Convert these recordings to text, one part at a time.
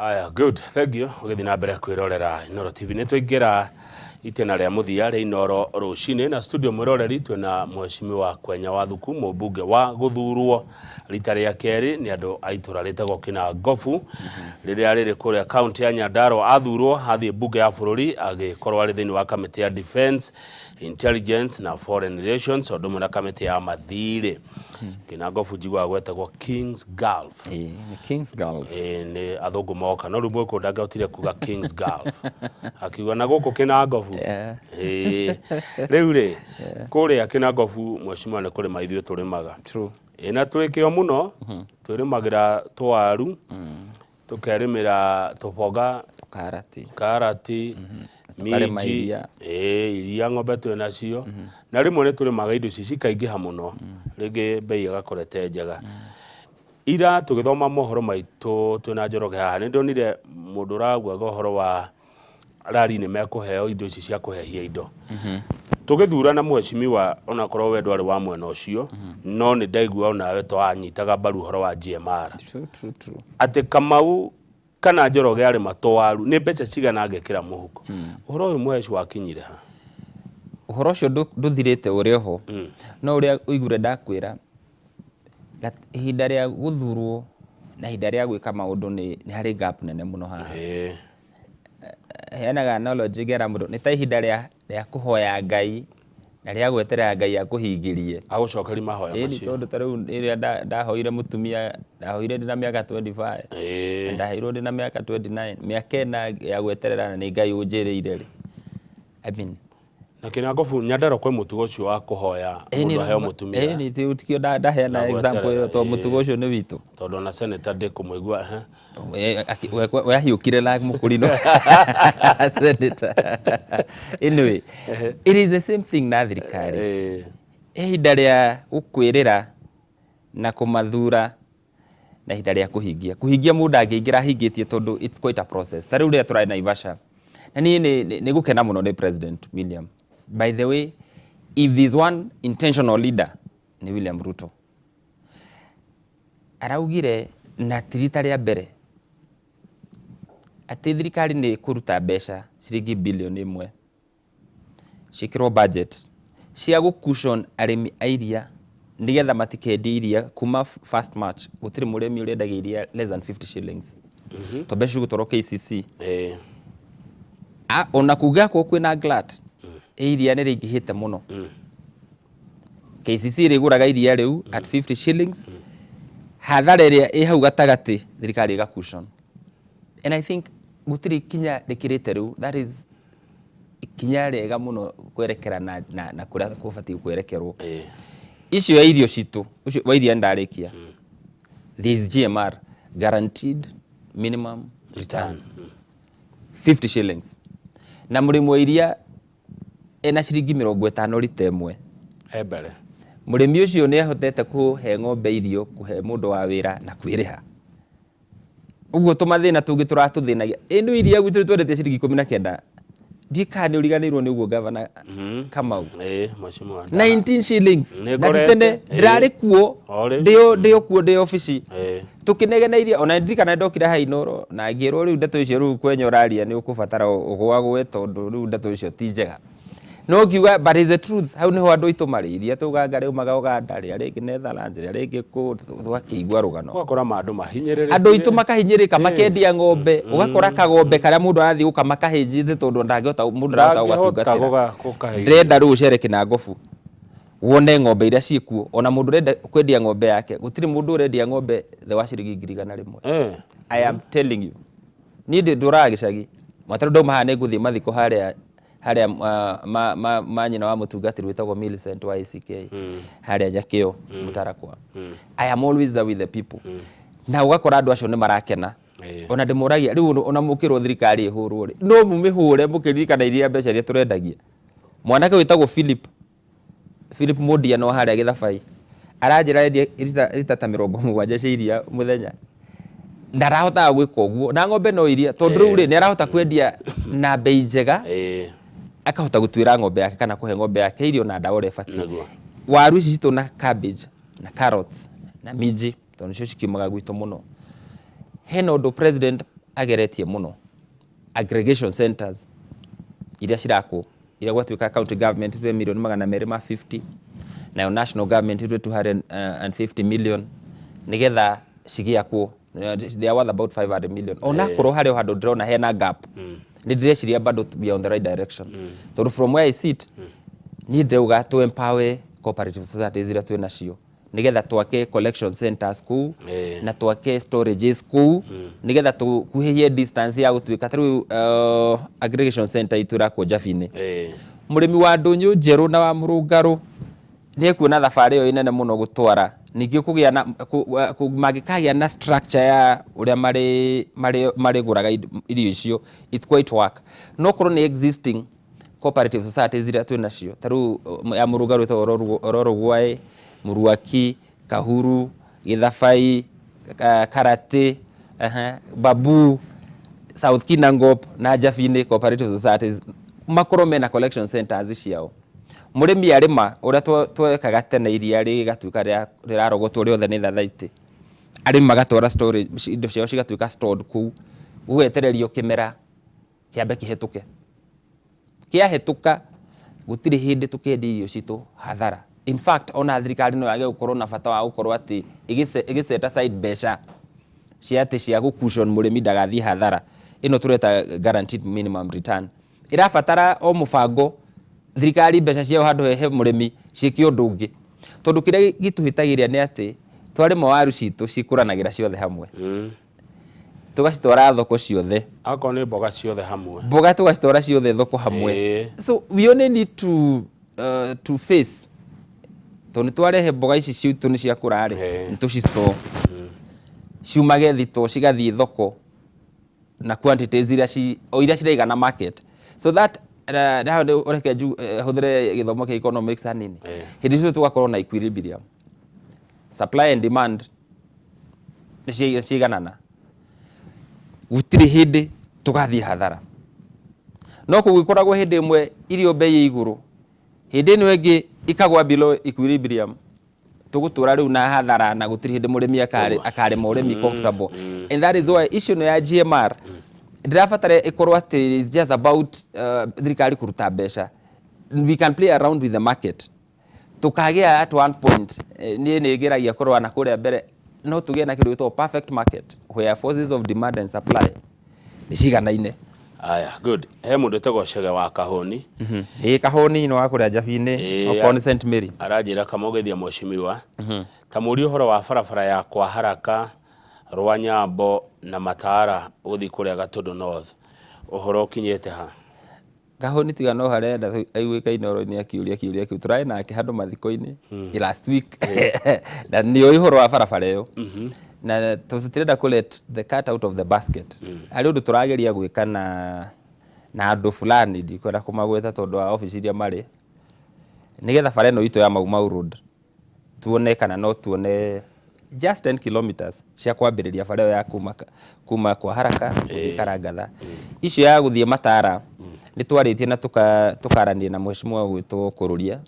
Aya, good, thank you. Ũgĩthiĩ na mbere kwĩrorera Inooro TV. Nĩ twaingĩra itĩna rĩa mũthia rĩa Inooro rũcinĩ na studio mwĩroreri twĩna mheshimiwa Kwenya Wathuku, mũmbunge wa gũthurwo rita rĩa kerĩ nĩ andũ a itũra rĩtagwo Kinangobu rĩrĩa rĩrĩ kũrĩa kaunti ya Nyandarua. Athurwo athiĩ mbunge ya bũrũri agĩkorwo arĩ thĩinĩ wa kamĩtĩ ya Defence, Intelligence na Foreign Relations o ũndũ ũmwe na kamĩtĩ ya mathirĩ. Kinangobu njiguaga gwetagwo Kings Gulf. Ĩĩ, nĩ Kings Gulf. Ĩĩ, nĩ athũngũ moka no rĩu mũgĩkũyũ ndangĩahotire kuga Kings Gulf, akiuga na gũkũ Kinangobu. Ĩĩ, rĩu rĩ kũrĩa Kinangobu mheshimiwa nĩ kũrĩma ithuĩ tũrĩmaga. True. Ĩĩ, na twĩ kĩo mũno, twĩrĩmagĩra tũwaru, tũkerĩmĩra tũboga, Karati. Karati, Tũkarĩma minji, iria. Ĩĩ, iria ng'ombe twĩ nacio, na rĩmwe nĩ tũrĩmaga indo ici cikaingĩha mũno, rĩngĩ mbei ĩgakorwo ĩte njega. Ira tũgĩthoma mohoro maitũ twĩna Njoroge haha, nĩ ndonire mũndũ ũraugaga ũhoro wa rari nĩ mekũheo indo ici cia kũhehia indo. Tũgĩthurana mheshimiwa, onakorwo we ndwarĩ wa mwena ũcio, no nĩ ndaigua onawe to wanyitaga mbaru ũhoro wa GMR. True, true, true. Atĩ Kamau kana Njoroge arĩma tũwaru nĩ mbeca cigana angĩkĩra mũhuko. Ũhoro ũyũ mhesh wakinyire ha? Ũhoro ũcio ndũthirĩte, ũrĩ oho. No ũrĩa ũiguire ndakwĩra, ihinda rĩa gũthurwo na ihinda rĩa gwĩka maũndũ nĩ harĩ gap nene mũno haha. Heanaga analogy ngera mũndũ nĩ ta ihinda rĩa kũhoya Ngai na rĩa gweterera Ngai akũhingĩrie. Agũcokeria mahoya Ĩni macio. Tondũ ta rĩu rĩrĩa ndahoire mũtumia, ndahoire ndĩna mĩaka 25 na ndaheirwo ndĩna mĩaka 29, mĩaka 4 ya gweterera na nĩ Ngai ũnjĩrĩire rĩ. I mean, Na Kĩnangobu Nyandarua kwĩ mũtugo ũcio wa kũhoya mũndũ aheo mũtumia. Ĩni tikio ndaheana Na example ĩyo gweterera, tondũ mũtugo ũcio nĩ witũ. Tondũ ona senator ndĩkũmũigua ehe. We ahiũkire na mũkũrinũ senator. Anyway, it is the same thing na thirikari. Ihinda rĩa gũkwĩrĩra na kũmathura na ihinda rĩa kũhingia. Kũhingia mũndũ angĩingĩra ahingĩtie tondũ it's quite a process. Ta rĩu rĩrĩa tũrarĩ Naivasha, na niĩ nĩ gũkena mũno nĩ President William. By the way, if there's one intentional leader nĩ William Ruto. Araugire na ti rita rĩa mbere atĩ thirikari nĩ ĩkũruta mbeca ciringi bilioni 1 ciĩkĩrwo budget cia gũ cushion arĩmi a iria nĩgetha matikendie iria kuma 1st March gũtirĩ mũrĩmi ũrĩendagia iria less than 50 shillings to mbeca cigũtwarwo KCC. Ona kũngĩgakorwo kwĩna glut, iria nĩ rĩingĩhĩte mũno, KCC ĩrĩgũraga iria rĩu at 50 shillings, hathara ĩrĩa ĩ hau gatagatĩ thirikari ĩga cushion, and I think gũtirĩ ikinya rĩkĩrĩte rĩu. That is ikinya rĩega mũno kwerekera na kũrĩa kũbatiĩ kwerekerwo. Icio ya irio citũ, ũcio wa iria ndarĩkia. There is GMR, guaranteed minimum return, 50 shillings, na mũrĩmi wa iria ena ciringi 50 rita 1. E mbere. Mũrĩmi ũcio nĩ ahotete kũhe ng'ombe irio, kũhe mũndũ wa wĩra na kwĩrĩha. Ũguo tũmathĩna tũngĩ tũratũthĩnagia ĩndũ iria gwitũ twendetie ciringi 19. Ndiũĩ kana nĩ ũriganĩirwo nĩ ũguo, Gavana Kamau. Ĩĩ, mheshimiwa. 19 shillings. Nĩ Na ti ngorete, tene ndĩrarĩ kuo O rĩu. ndĩo kuo ndĩ obici tũkĩnegena iria. Ona ndirikana ndokire haha Inooro na ngĩrwo rĩu ndeto icio rĩu Kwenya ũraria nĩ ũkũbatara ũgwagwe tondũ rĩu ndeto icio ti njega, no ngiuga but is the truth. Hau niho andũ aitũ marĩ, iria tũganga rĩumaga Uganda, rĩrĩa rĩngĩ Netherlands, rĩrĩa rĩngĩ kũ, tũgakĩigua rũgano. Ũgakora mandũ mahinyĩrĩrĩkire. Andũ aitũ makahinyĩrĩka, makendia ng'ombe, ũgakora kagombe karĩa mũndũ arathiĩ gũkama kahĩnjĩte tondũ ndangĩhota, mũndũ ndarahota Ndangĩhota gũgatungatĩra. Gũkahe. Ndĩrenda rĩu ũcere Kĩnangobu wone ng'ombe iria ciĩkuo. Ona mũndũ ũrenda kwendia ng'ombe yake, gũtirĩ mũndũ ũrendia ng'ombe thĩ wa ciringi 100,000. I am telling you, niĩ ndũraga gĩcagi mwatarũ, ndauma haha nĩ ngũthiĩ mathiko harĩa ma nyina wa mũtungatĩri wĩtagwo Millicent wa ACK harĩa Nyakĩo Mũtarakwa. I am always there with the people na ũgakora andũ acio nĩ marakena. Ona ndĩmũragia rĩu, ona mũkĩrwo thirikari ĩhũrwo rĩ, no mũmĩhũre mũkĩririkana iria mbeca iria tũrendagia. Mwanake wĩtagwo Philip Mũndiano wa harĩa Gĩthabai aranjĩra endia rita ta 70 cia iria mũthenya. Ndarahotaga gwĩka ũguo na ng'ombe no iria tondũ rĩu rĩ nĩ arahota kwendia na bei njega, akahota gũtuĩra ng'ombe yake kana kũhe ng'ombe yake irio na ndawa ũrĩa ĩbatiĩ. Waru ici citũ na cabbage na carrots na minji, tondũ nĩcio cikiumaga gwitũ mũno, hena ũndũ president Ageretie mũno aggregation centers iria cirakwo, iria gwatuĩka county government ĩtue mirioni 250, nayo national government ĩtue 250 million nĩgetha cigĩakwo. They are worth about 500 million. Onakorwo harĩ o handũ ndĩrona hena gap, nĩ ndĩreciria bado we are on the right direction, tondũ from where I sit, niĩ ndĩrauga to empower cooperative societies iria twĩ nacio nigetha twake collection centers kuu na twake storages kuu, nigetha tukuhĩhie distance ya gũtuĩka ta rĩu aggregation center itũ ĩrakwo Njabinĩ. Mũrĩmi wa ndũnyũ njerũ na wa mũrũngarũ nĩ ekuona thabarĩ ĩyo ĩnene mũno gũtwara. Ningĩ kũgĩa na mangĩkagĩa na structure ya ũrĩa marĩgũraga irio icio, it's quite work. No korwo nĩ existing cooperative societies iria twĩ nacio, ta rĩu ya mũrũngarũ ĩtagwo Ororũgwaĩ, Mũruaki, Kahuru, Gĩthabai, Karate, Babu, South Kinangop na Njabinĩ cooperative societies, makorwo mena collection centers ciao. Mũrĩmi arĩma ũrĩa twekaga tene, iria rĩgatuĩka rĩrarogotwo rĩothe nĩ thathaitĩ, arĩmi magatwara storage, indo ciao cigatuĩka stored kũu, gũgetererio kĩmera kĩambe kĩhetũke. Kĩahĩtũka, gũtirĩ hĩndĩ tũkendia irio citũ hathara. In fact, ona thirikari no yage gũkorwo na bata wa gũkorwo atĩ ĩgĩ set aside mbeca cia atĩ cia gũ cushion mũrĩmi ndagathiĩ hathara. Ĩno tũreta guaranteed minimum return ĩrabatara o mũbango, thirikari mbeca ciao handũ hehe mũrĩmi ciĩke ũndũ ũngĩ, tondũ kĩrĩa gĩtũhĩtagĩria nĩ atĩ twarĩma waru citũ cikũranagĩra ciothe hamwe, tũgacitwara thoko ciothe. Akorwo nĩ mboga, ciothe hamwe. Mboga tũgacitwara ciothe thoko hamwe. So we only need to face, tondũ nĩ twarehe mboga ici citũ nĩ ciakũra rĩ, nĩ tũcistore ciumage thito cigathiĩ thoko na quantities iria o iria ciraigana market, so that naho nĩ ũreke hũthĩre gĩthomo kĩa economics hanini. Hĩndĩ ciothe tũgakorwo na equilibrium, supply and demand nĩ ciiganana, gũtirĩ hĩndĩ tũgathiĩ hathara. No kũgĩkoragwo hĩndĩ ĩmwe irio bei ĩ igũrũ, hĩndĩ ĩno ĩngĩ ikagwa below equilibrium, tũgũtũra rĩu na hathara, na gũtirĩ hĩndĩ mũrĩmi akarĩma ũrĩmi comfortable. And that is why issue ĩno ya GMR ndĩrabatara ĩkorwo atĩ it's just about thirikari kũruta mbeca. We can play around with the market, tukagĩa at one point, niĩ nĩ ngeragia kũrora na kũrĩa mbere, no tũgĩe na kĩndũ gĩtagwo perfect market where forces of demand and supply nĩ ciganaine. Aya, good. He mũndũ ĩtagwo Cege wa Kahũni. Ĩĩ, Kahũni nĩ wa kũrĩa Njabinĩ. Okorwo nĩ St Mary. Aranjĩra kamũgeithia mheshimiwa, ta mũrie ũhoro wa barabara ya kwa Haraka, rwa Nyambo na Matara gũthiĩ kũrĩa Gatũndũ North, ũhoro ũkinyĩte ha? Kahũni tiga no harenda aiguĩka Inooro-inĩ akĩũria kĩũria kĩu. Tũrarĩ nake handũ mathiko-inĩ last week na nĩ oĩ ũhoro wa barabara ĩyo, na tũtirenda kũ let the cat out of the basket. Harĩ ũndũ tũrageria gwĩka na andũ fulani, ndikwenda kũmagweta tondũ wa obici iria marĩ, nĩgetha bara ĩno itũ ya Mau Mau Road tuone kana no tuone just 10 kilometers cia kwambĩrĩria bara ĩyo ya kuma kwa Haraka gũthiĩ Karangatha. Icio ya gũthiĩ Matara nĩ twarĩtie na tũkarania na mheshimiwa gwĩtwo Kũrũria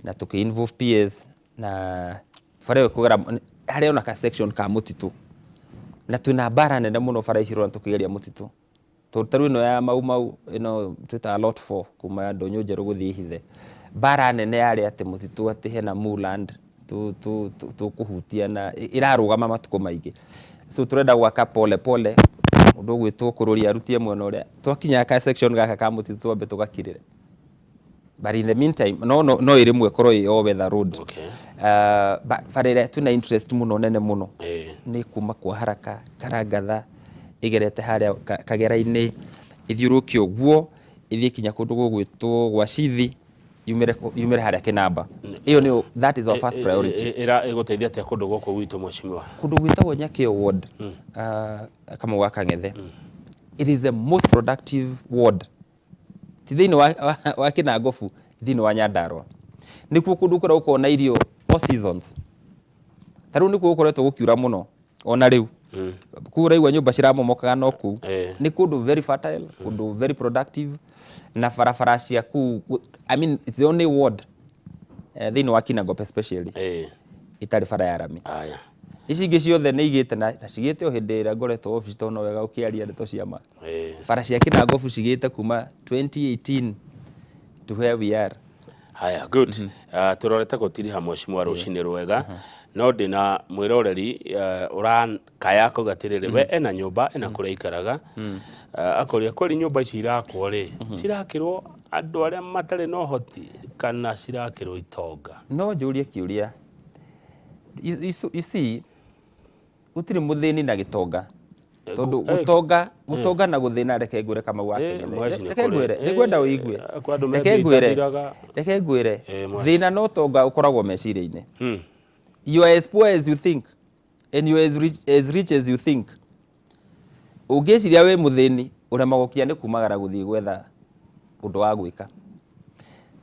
na tũkĩ involve PS, na bara ĩyo kũgera harĩ ona ka section ka mũtitũ, na twĩna mbara nene mũno bara ici ũrona tũkĩgeria mũtitũ, tondũ ta rĩu ĩno ya Mau Mau ĩno twĩtaga lot 4 kuma Ndũnyũ Njerũ gũthiĩ Hithe, mbara nene yarĩ atĩ mũtitũ, atĩ hena moorland tũkũhutia na ĩrarũgama matukũ maingĩ. So tũrenda gwaka pole pole, mũndũ ũgwĩtwo Kũrũria arutie mwena ũrĩa twakinya ka section gaka ka mũtitũ twambe tũgakirĩre. But in the meantime no ĩrĩmwe ĩkorwo ĩ all weather road. But bara ĩrĩa twĩna interest mũno nene mũno nĩ kuma kwa Haraka, Karangatha, ĩgerete harĩa Kagera-inĩ, ĩthiũrũrũke ũguo, ĩthiĩ kinya kũndũ gũgwĩtwo gwa Cithi, yumĩre harĩa Kĩnamba. Ĩyo nĩyo, that is our first priority. Ĩgũteithia atĩa kũndũ gũkũ gwitũ, mheshimiwa? Kũndũ gwĩtagwo Nyakĩo ward, Kamau wa Kang'ethe, it is the most productive ward, ti thĩinĩ wa Kĩnangobu, thĩinĩ wa Nyandarua. Nĩkuo kũndũ kũrĩa gũkoragwo na irio all seasons. Ta rĩu nĩkuo gũkoretwo gũkiura mũno ona rĩu kũu ũraigua nyũmba ciramomokaga, no kũu nĩ kũndũ very fertile, kũndũ very productive, na barabara cia kũu, I mean, it's the only ward thĩinĩ wa Kinangop especially ĩtarĩ bara ya rami. Aya. Ici ingĩ ciothe nĩ igĩte na cigĩte o hĩndĩ ĩrĩa ngoretwo obici, tondũ no wega ũkĩaria ndeto cia ma. Bara cia Kinangofu cigĩte kuma 2018 to where we are. Haya, good. Tũrorete gũtiriha, mheshimiwa, rũcinĩ rwega, no ndĩna mwĩroreri ũrakaya akauga atĩrĩrĩ, we ena nyũmba, ena kũrĩa aikaraga, akoria kweri nyũmba ici irakwo rĩ, cirakĩrwo andũ arĩa matarĩ na ũhoti kana cirakĩrwo itonga? No njũrie kĩũria. You see, gũtirĩ mũthĩni na gĩtonga, tondũ gũtonga na gũthĩna, reke ngwĩre, Kamau wa Kĩng'ethe. Mwaci nĩ Reke kũrĩ. ngwĩre, nĩngwenda ũigue. Kwĩ andũ Reke ngwĩre, methiraga. reke ngwĩre, Mwaci. thĩna na ũtonga ũkoragwo meciria-inĩ. You are as poor as you think and you are as rich as you think. Ũngĩciria wĩ mũthĩni, ũremagwo kinya nĩ kumagara gũthiĩ gwetha ũndũ wa gwĩka.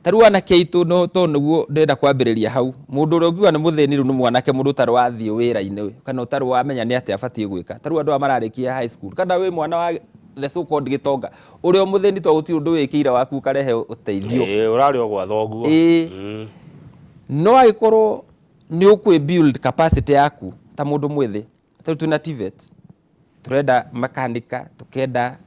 Ta rĩu anake aitũ, no to nĩguo ndĩrenda kwambĩrĩria hau. Mũndũ ũrĩa ũngiuga nĩ mũthĩni rĩu nĩ mwanake, mũndũ ũtarĩ wathiĩ wĩra-inĩ kana ũtarĩ wamenya nĩ atĩa abatiĩ gwĩka. Ta rĩu andũ aya mararĩkia high school, kana wĩ mwana wa the so called gĩtonga, ũrĩa o mũthĩni to gũtirĩ ũndũ wĩkĩire waku ũkarehe ũteithio. Ĩĩ, ũrarĩ o gwa thoguo. Ĩĩ. No angĩkorwo nĩ ũkwĩ build capacity yaku ta mũndũ mwĩthĩ, ta rĩu twĩna TVET, turenda makanika, tukenda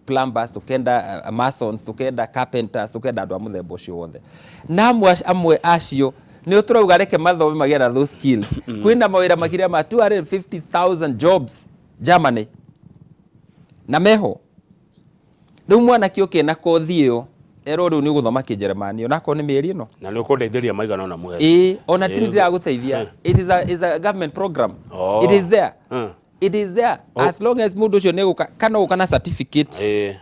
plumbers, tukenda masons, tukenda carpenters, tukenda andũ a mũthemba ũcio wothe. Na amwe acio nĩ tũrauga reke mathome magĩe na those skills. Kwĩna mawĩra makĩria ma 250,000 jobs Germany na meho. Rĩu mwanake ũkĩ na kothi ĩyo erwo rĩu nĩ ũgũthoma Kĩnjeremani onakorwo nĩ mĩeri ĩno. Na nĩ ũkũndeithĩria maigana ona mũhe. Ĩĩ, ona ti ndĩragũteithia. It is a government program. It is there. It is there. As long as mũndũ ũcio nĩ egũka kana ũgũka na certificate,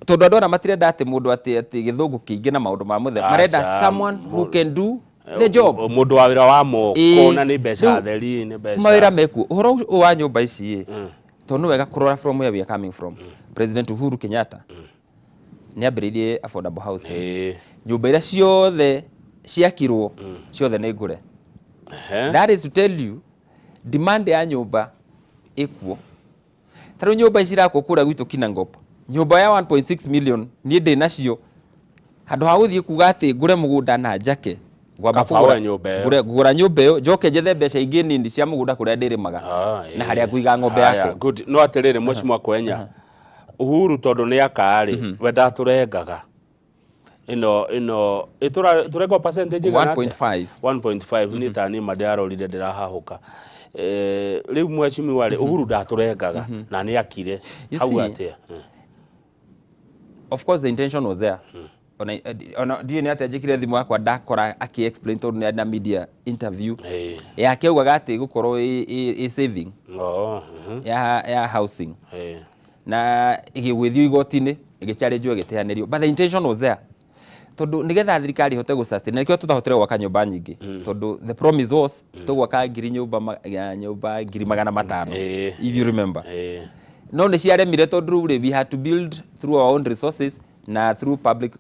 tondũ andũ aya matirenda atĩ mũndũ atĩ gĩthũngũ kĩingĩ na maũndũ ma mũthemba. Marenda Aca, someone who can do the job. Mũndũ wa wĩra wa moko. Na nĩ mbeca theri, nĩ mbeca. Mawĩra mekuo. Ũhoro ũyũ wa nyũmba ici ĩ, tondũ nĩ wega kũrora from where we are coming from. President Uhuru Kenyatta nĩ ambĩrĩirie affordable housing. Nyũmba iria ciothe ciakirwo ciothe nĩ ngũre. That is to tell you demand ya nyũmba ĩkuo. Ta rĩu nyũmba ici irakwo kũrĩa gwitũ Kinangop, nyũmba ya 1.6 million niĩ ndĩ nacio, handũ ha gũthiĩ kuga atĩ ngũre mũgũnda na njake, ngwamba Kaba kũgũra woe nyũmba ĩyo. Ngũgũra nyũmba ĩyo, njoke njethe mbeca ingĩ nini cia mũgũnda kũrĩa ndĩrĩmaga na harĩa ngũiga ng'ombe Haya, yakwa. Good. No atĩrĩrĩ, mheshimiwa Kwenya, Uhuru tondũ nĩ aka-rĩ, we ndatũrengaga ĩno tũrengwo percentage igana atĩa? 1.5. 1.5. Niĩ ta niĩ ma ndĩrarorire ndĩrahahũka. Rĩu mheshimiwa rĩ, Uhuru ndatũrengaga na nĩ akire You hau see, atĩa? Of course the intention was there. Ona ndiũĩ nĩ atĩa njĩkire thimũ yakwa ndakora akĩ explain, tondũ nĩ arĩ na media interview yake, augaga atĩ ĩgũkorwo ĩ saving ya housing na ĩgĩgwĩthio igoti-inĩ, ĩgĩcharĩnjwo, ĩgĩteanĩrio, but the intention was there, tondũ nĩgetha thirikari ĩhote gũ sustain, na nĩkĩo tũtahotire gwaka nyũmba nyingĩ, tondũ the promise was tũgwaka ngiri nyũmba ya nyũmba 500,000, if you remember. No nĩ ciaremire, tondũ rĩu rĩ, we had to build through our own resources na through public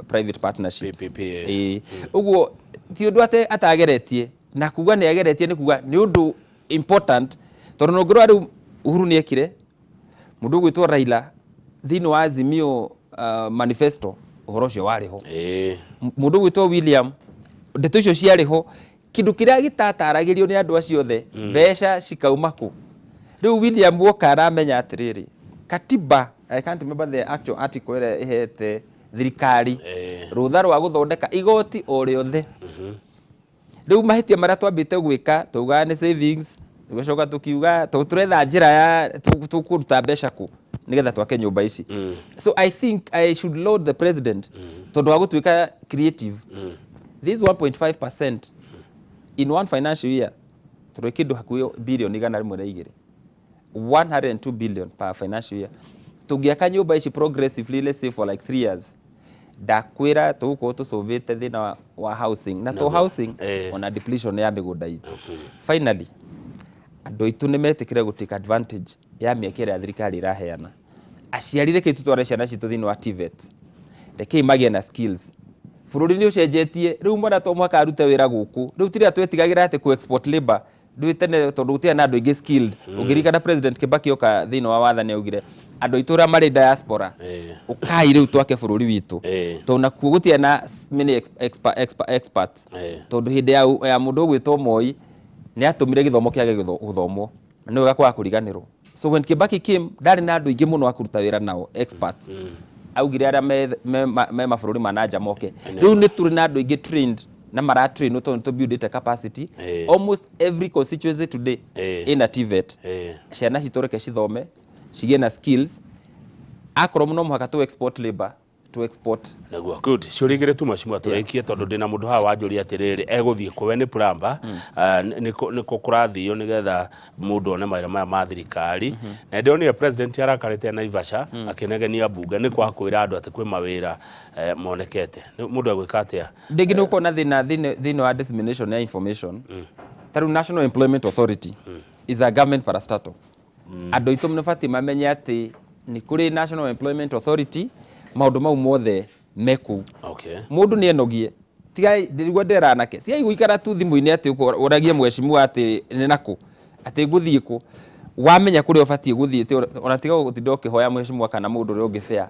private partnerships. PPP. Ĩĩ. Ũguo ti ũndũ ate atageretie na kuga nĩ ageretie, nĩ kuga nĩ ũndũ important, tondũ nũngĩrora rĩu Uhuru nĩ ekire mũndũ ũgwĩtwo Raila thĩinĩ wa Azimio manifesto, ũhoro ũcio warĩ ho. Mũndũ ũgwĩtwo William, ndeto icio ciarĩ ho. Kĩndũ kĩrĩa gĩtataragĩrio nĩ andũ acio othe, mbeca cikauma kũ? Rĩu William woka aramenya atĩrĩrĩ, katiba, I can't remember the actual article ĩrĩa ĩhete thirikari rũtha rwa gũthondeka igoti o rĩothe. Rĩu mahĩtia marĩa twambĩte gwĩka, twaugaga nĩ savings, tũgacoka tũkiuga tũretha njĩra ya tũkũruta mbeca kũ nĩgetha twake nyũmba ici. So I think I should laud the president tondũ wa gũtuĩka creative. This 1.5% in one financial year, tũrĩ kĩndũ hakuhĩ bilioni 102, 102 billion per financial year. Tũngĩaka nyũmba ici progressively, let's say for like 3 years, ndakwĩra tũgũkorwo tũcũvĩte thĩna wa housing na to housing, ona depletion ya mĩgũnda itũ. Finally, andũ aitũ nĩ metĩkĩre gũ take advantage ya mĩeke ĩrĩa thirikari ĩraheana. Aciari, rekei tũtware ciana citũ thĩinĩ wa TVET, rekei magĩe na skills. Bũrũri nĩ ũcenjetie rĩu, mwana to mũhaka arute wĩra gũkũ. Rĩu tiria twetigagĩra atĩ kũ export labor. Ndũĩ tene tondũ gũtirĩ na andũ aingĩ skilled. Ũngĩririkana President Kibaki oka thĩinĩ wa wathani augire andũ aitũ arĩa marĩ diaspora, ũkai rĩu twake bũrũri witũ, tondũ nakuo gũtirĩ na many experts. Tondũ hĩndĩ ya mũndũ ũgwĩtwo Moi nĩ atũmire gĩthomo kĩage gũthomwo na nĩ wega kwaga kũriganĩrwo. So when Kibaki came, ndarĩ na andũ aingĩ mũno a kũruta wĩra nao experts. Augire arĩa me mabũrũri ma nanja moke. Rĩu nĩ tũrĩ na andũ aingĩ trained na maratrainwo tondũ nĩ tũbuildĩte capacity. Almost every constituency today ĩna TVET. Ciana citũ reke cithome, cigĩe na skills. Akorwo no mũhaka tũ export labor, to export. Naguo good. Ciũria igĩrĩ tu, mheshimiwa, tũrĩkie, tondũ ndĩna mũndũ haha wanjũria atĩrĩrĩ, egũthiĩ kũ? We nĩ plumber. Nĩkũ kũrathio nĩgetha mũndũ one mawĩra maya ma thirikari? Na ndĩronire president arakarĩte Naivasha akĩnegenia mbunge nĩ kwa kwĩra andũ atĩ kwĩ mawĩra monekete. Mũndũ egwĩka atĩa? Rĩngĩ nĩ ũkuona thĩna thĩinĩ wa dissemination ya information. Ta rĩu National Employment Authority is a government parastatal. Andũ aitũ nĩ batiĩ mamenye atĩ nĩ kũrĩ National Employment Authority, maũndũ mau mothe me kũu. Mũndũ nĩ enogie, tigai ndĩrigua ndĩra anake, tigai gũikara tu thimũ-inĩ atĩ ũragie mheshimiwa atĩ nĩ nakũ, atĩ ngũthiĩ kũ. Wamenya kũrĩa ũbatiĩ gũthiĩ, ona tiga gũtinda ũkĩhoya mheshimiwa kana mũndũ ũrĩa ũngĩ fair,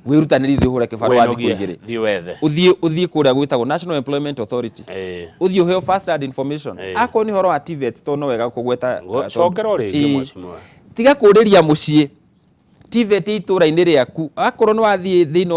wĩrutanĩrie, thiĩ ũhũre kĩbarũa thikũ Wĩnogie, 2. Thiĩ wethe. Ũthiĩ kũrĩa gwĩtagwo National Employment Authority, ũthiĩ ũheo first hand information. Akorwo nĩ ũhoro wa TVET, tondũ no wega kũgweta Cokera o rĩngĩ, mheshimiwa. Tiga kũrĩria mũciĩ. TVET itũra-inĩ rĩaku, akorwo nĩ wathiĩ thĩinĩ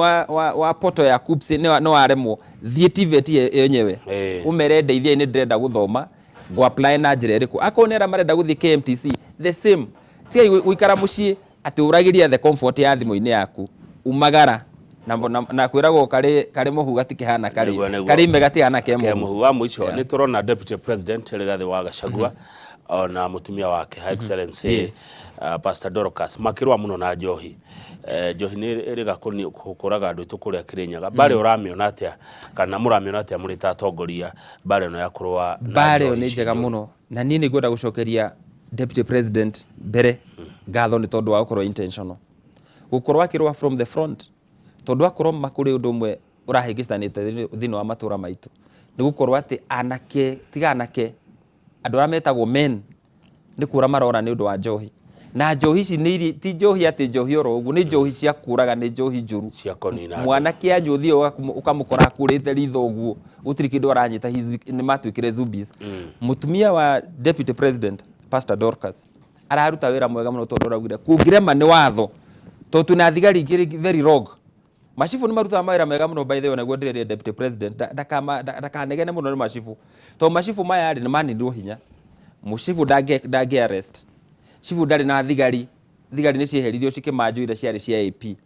wa portal ya KUCCPS nĩ waremwo, thiĩ TVET yenyewe, ũmere ndeithiai, nĩ ndĩrenda gũthoma, ngũ apply na njĩra ĩrĩkũ? Akorwo nĩ arĩa marenda gũthiĩ KMTC, the same. Tigai gũikara mũciĩ atĩ ũragĩria the comfort ya thimũ-inĩ yaku. Umagara na kwĩragwo karĩ mũhu gatikĩhana karĩ Nĩguo. karĩ ime gatikĩhana ke mũhu. Mũhu wa mũico, nĩ tũrona Deputy President Rigathĩ wa Gachagua ona mũtumia wake Her Excellency Pastor Dorcas makĩrũa mũno na njohi. Njohi nĩ ĩrĩga kũraga andũ aitũ kũrĩa Kĩrĩnyaga. Mbara ũramĩona atĩa, kana mũramĩona atĩa mũrĩ ta atongoria, mbara ĩno ya kũrũa na Mbara ĩyo njohi nĩ ici njega njũru? mũno, na niĩ nĩ ngwenda gũcokeria Deputy President mbere ngatho nĩ tondũ wa gũkorwo intentional, gũkorwo akĩrũa from the front, tondũ akorwo ma kũrĩ ũndũ ũmwe ũrahĩngĩcanĩte thĩinĩ wa matũra maitũ nĩ gũkorwo atĩ anake, tiga anake, andũ arĩa metagwo men nĩ kũra marora nĩ ũndũ wa njohi. Na njohi ici nĩ ti njohi atĩ njohi oro ũguo, nĩ njohi cia kũraga, nĩ njohi njũru. Cia kũnina andũ. Mwanake anyua, ũthiĩ ũkamũkora akũrĩte ritho ũguo, gũtirĩ kĩndũ aranyita, nĩ matuĩkire zombies. Mũtumia wa Deputy President, Pastor Dorcas, araruta wĩra mwega mũno, tondũ araugire kũngĩrema nĩ watho, tondũ twĩna thigari igĩrĩ very rogue. Macibũ nĩ marutaga mawĩra mega mũno, by the way. Naguo ndĩreria Deputy President ndakanegene mũno nĩ macibũ, tondũ macibũ maya rĩ, nĩ maninirwo hinya. Mũcibũ ndangĩ arrest, cibũ ndarĩ na thigari, thigari nĩ cieheririo cikĩmanjwo iria ciarĩ cia AP.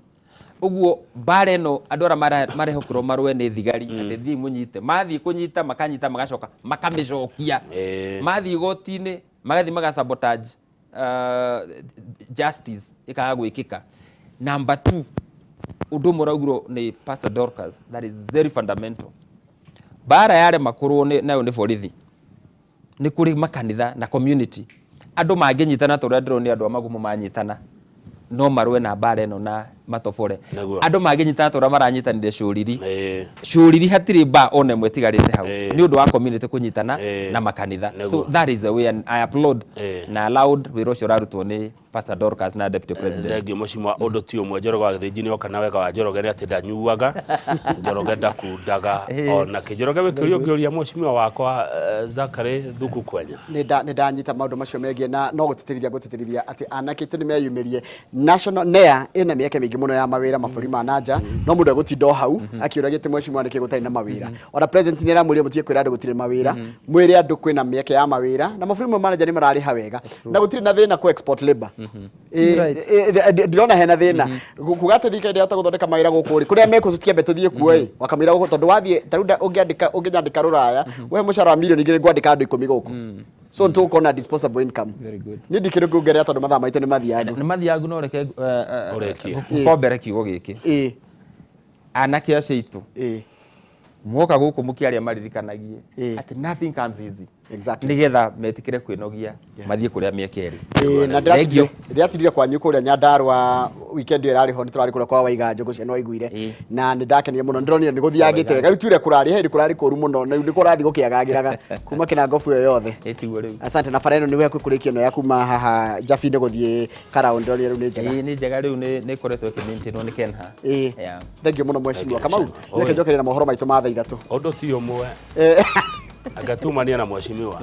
Ũguo mbara ĩno, andũ arĩa marehokerwo marũe nĩ thigari atĩ thiĩ mũnyite, mathiĩ kũnyita, makanyita, magacoka makamĩcokia. Mathiĩ igoti-inĩ, magathiĩ maga sabotage justice ĩkaga gwĩkĩka. Number two, ũndũ ũmwe ũraugirwo nĩ Pastor Dorcas that is very fundamental: mbara yarema kũrũo nayo nĩ borithi, nĩ kũrĩ makanitha na community. Andũ mangĩnyitana ta ũrĩa ndĩrona andũ a Magumo manyitana, no marũe na mbara ĩno na matobore. Andũ mangĩnyitana ta ũrĩa maranyitanire Cũriri, Cũriri hatirĩ mba ona ĩmwe ĩtigarĩte hau, nĩ ũndũ wa community kũnyitana na makanitha. So that is the way, and I applaud na aloud wĩra ũcio ũrarutwo nĩ Pastor Dorcas na Deputy President. Thengiũ, mheshimiwa. Ũndũ ti ũmwe, Njoroge wa Gĩthĩnji nĩ oka na wega wa Njoroge nĩ atĩ ndanyuaga, Njoroge ndakundaga ona kĩ. Njoroge, wĩkĩũria ũngĩũria mheshimiwa wakwa Zachary Thuku Kwenya. Nĩ ndanyita maũndũ macio megiĩ na no gũtĩtĩrithia atĩ anake aitũ nĩ meyumĩrie. National NEA ĩna mĩeke mĩingĩ mũno ya mawĩra mabũrũri ma nanja, no mũndũ egũtinda o hau akĩũragia atĩ mheshimiwa nĩkĩ gũtarĩ na mawĩra. Ona president nĩ aramwĩrire mũtige kwĩra andũ gũtirĩ mawĩra, mwĩre andũ kwĩna mĩeke ya mawĩra, na mabũrũri ma nanja nĩ mararĩha wega na gũtirĩ na thĩna kũ export labor. Ndirona hena thĩna kuga atĩ thirikari ndĩrahota gũthondeka mawĩra gũkũ rĩ, kũrĩa mekuo tũtiambe tũthiĩ kuo ĩ wakamwĩra gũkũ, tondũ wathiĩ ta rĩu ũngĩandĩka, ũngĩnyandĩka rũraya ũhe mũcara wa mirioni 2, ngwandĩka andũ 10 gũkũ, so nĩ tũgũkorwo na disposable income. Very good. Niĩ ndikĩrĩ nguongerera tondũ mathaa maitũ nĩ mathiangu. Nĩ mathiangu, no reke Ũrĩkie. Ngũkombere kiugo gĩkĩ. Anake acio aitũ, mwoka gũkũ mũkĩaria, maririkanagie atĩ nothing comes easy. Nĩgetha metĩkĩre kwĩnogia mathiĩ kũrĩa mĩeke ĩrĩ. Ĩĩ, na Thank you. ndĩratirire kwanyu kũrĩa Nyandarũa weekend ĩyo ĩrarĩ ho, nĩ tũrarĩ kũrĩa kwa Waiga Njũgũ cia nĩwaiguire. Na nĩ ndakenire mũno, nĩ ndĩronire nĩ gũthiangĩte wega. Rĩu ti ũrĩa kũrarĩ, he hĩndĩ kũrarĩ kũru mũno, na rĩu nĩ kũrathiĩ gũkĩagagĩraga kuma Kĩnangobu ĩyo yothe. Ĩ tiguo rĩu. Asante. Na bara ĩno nĩ hakuhĩ kũrĩkia, ĩno ya kuma haha Njabi-inĩ gũthiĩ Karaũ, ndĩronire rĩu nĩ njega. Ĩĩ, nĩ njega rĩu, nĩ ĩkoretwo ĩkĩ-maintainwo nĩ Kenha. Thank you mũno, mheshimiwa Kamau. Oi. Reke njokerie na mohoro maitũ ma thaa 3. Ũndũ ti ũmwe. Anga tumania na mheshimiwa.